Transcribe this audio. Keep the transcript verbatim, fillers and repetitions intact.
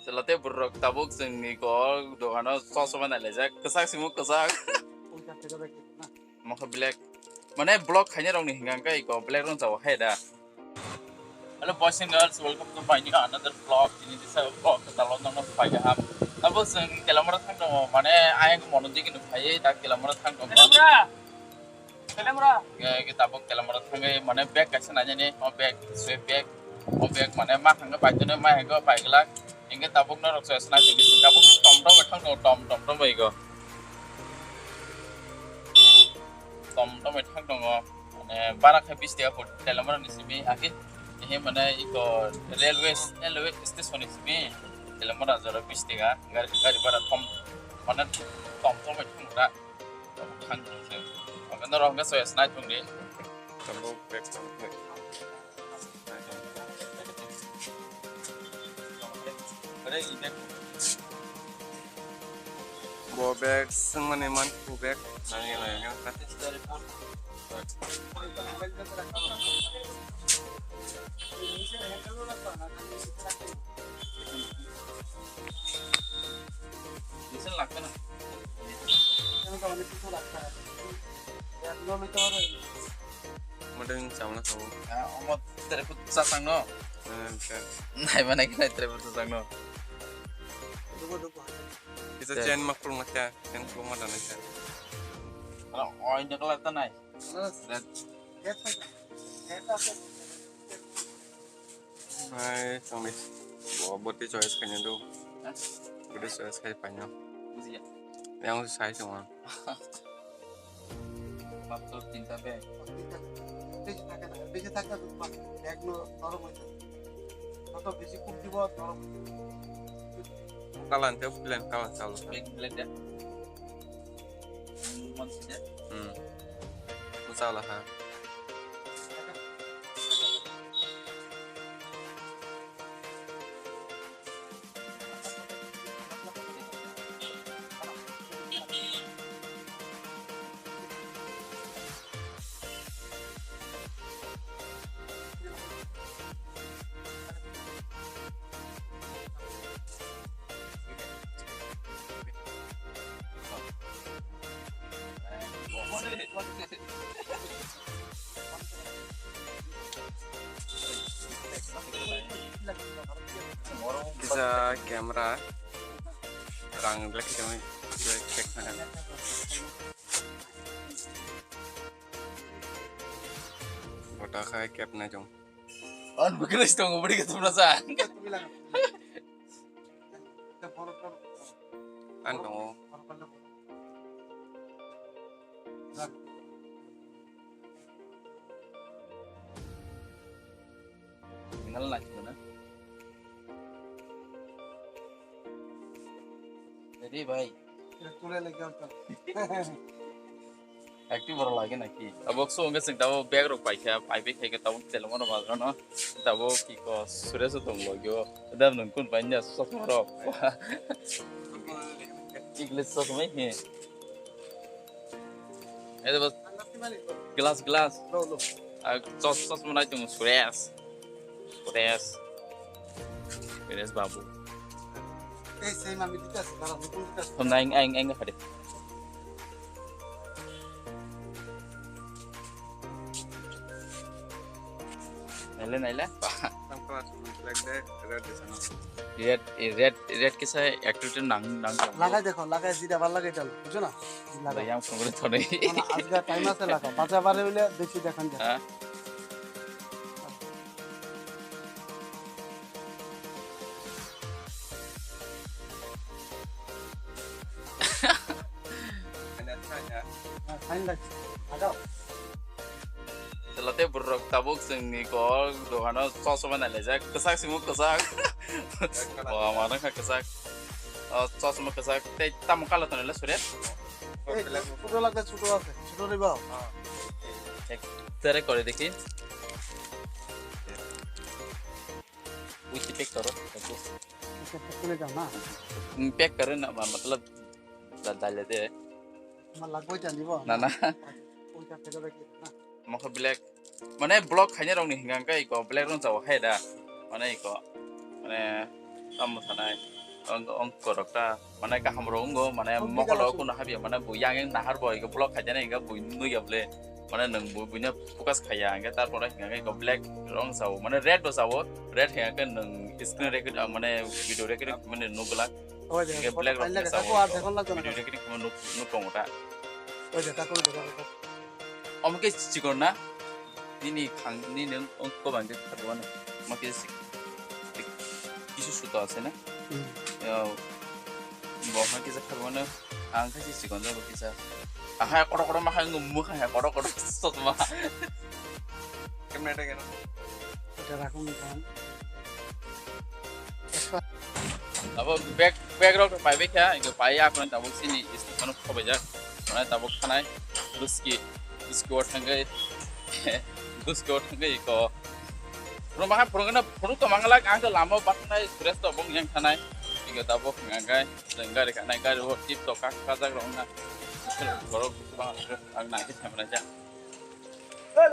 Chwla tei burrok tabuk chwngni kok dogano chosma nailaijak. Kwchak simo kwchak. Mokha black. Mane vlog khainai rokni hingka hingka iko black rong chao hai da. Hello boys and girls, welcome to my new another vlog. Tini tisa vlog kwtal o nokno phai kaham. Tabuk chwng Telamura thang tongo, mane ayang mono digi nuk phai da Telamura thang tongo. Telamura. Telamura. Ke, ke tabuk Telamura thangwi mane bag kaisa nainani, o bag, swi bag, o bag mane ma thangwi bai toni, ma hangwi bai glak. Hingke tabuk norok se snai tongwi, tabuk tom tom bai thang tongo, tom tom tom bai go. Tom tom bai thang tongo. Mane bara khe bis tega pho Telamura ni simi ake. Ehe mane iko railway, railway station ni simi Telamura jora bis tega gari, gari bara tom, mane tom tom bai thang da. Thang se. Oke, norok hingke soya snai thung di. Tabuk bag chang khe. Bo bag swngmani man, bo bag. Listen, lagbe na. Modern chamla sabo. Ah, omo tere kut sasang no. Eh, okay. Nai mana kena tere kut sasang no. Kita chain makrung macha, chain makrung macha. Ano oin de kala tanai. Hai, tongdi. Bo, boti choice kanya do. Hah? Boti choice kai panyo. Bujiya. Yang sai tong. Map to tinta bag. Besi thaka na, besi thaka na, bag no norom hoy. Joto besi kum dibo, norom hoy. Kalan te plan, kalan chalo. Bag, bag de. Hmm. Masala ha. Kisa camera rang black kisa mai black check na. Bota khai kep na jong. On bukre stong budi ke tumra sa. An tongo. Tinggal lagi mana? Jadi baik. Active oro lagi naki. Tabuk so wngkha chwng tabuk bag rok paikha, paipai khaikha tabuk telmo no bagano. Tabuk kiko Suresh o tong logio. Dam nung kun pai nya sok maro. English sok mai he. Ede bas glass, glass. Ah, chos, chos manai tong Suresh. Suresh. Suresh babu. Thumna eng, eng, eng, hade. Naile, naile. Red, red, red kisa activity nang, nang. Lagai dekho, lagai jida bal lagai dal, bujho na? Lagai. Yang phone kore thone. Mana ajga time ase laga. Bacha bare bole besi dekhan jai. Ha? Chwla tei burrok tabuk chwngni kok dogano chosma nailaijak, kwchak simo kwchak. Bo ama wngkha kwchak. O chosma kwchak tei tamo colour tongo le sure? Ei, ছোট লাগবে, ছোট আছে, ছোট নিবা? Check, tere kore dekhi. Uchi pack karo, pack. Pack kore jao na? Hmm, pack karo na, ma-, matlab, da-, dale de. Ma lagbo jani bo? Na, na. Oita pheto raki na. Mokha black. Mane vlog khainai rokni hingka hingka iko black rong chao hai da. Mane iko. Mane tamo sanai. Ang, ang korokta, mane kaham rok wngkha, mane mokol rok kuno habya, mane bo yang yang nahar bo, ego block khaijani, ego bo nugya bole, mane nwng bo, buino focus khaiya, hingke tarpore hingke ego black rok sao, mane red bo sao, red hingke nwng screen record, ah, mane video record, mane nugla, hingke black rok sao, video record, mane nuk, nuk tongo ta. Omo khe chikon na? Nini khang, nini wng, wng kobang khe kharwano. Omo khe si-, kisu suto ase na? Hmm. Yo, bo ha kisa kharwano. Ang khe si chikon jabo kisa. Aha, kotor kotor ma ha, wng mukha ha, kotor kotor sotma. Kemne ta keno? Eta rakhung kan. Abo bag, bag rok pai bai kha, ego pai ya, kono tabuk sini is kono khobai jak. Mane tabuk khanai, duski, duski o thangwi, duski o thangwi iko. Phuru maha phuru gana, phuru to mangalak, ang to lama o baknai, dress to bong yang khanai. Ego tabuk ngagai, jeng gari khanai, gari o tip to kak kajak rok na. Borok bang ang nai khe thamra jak.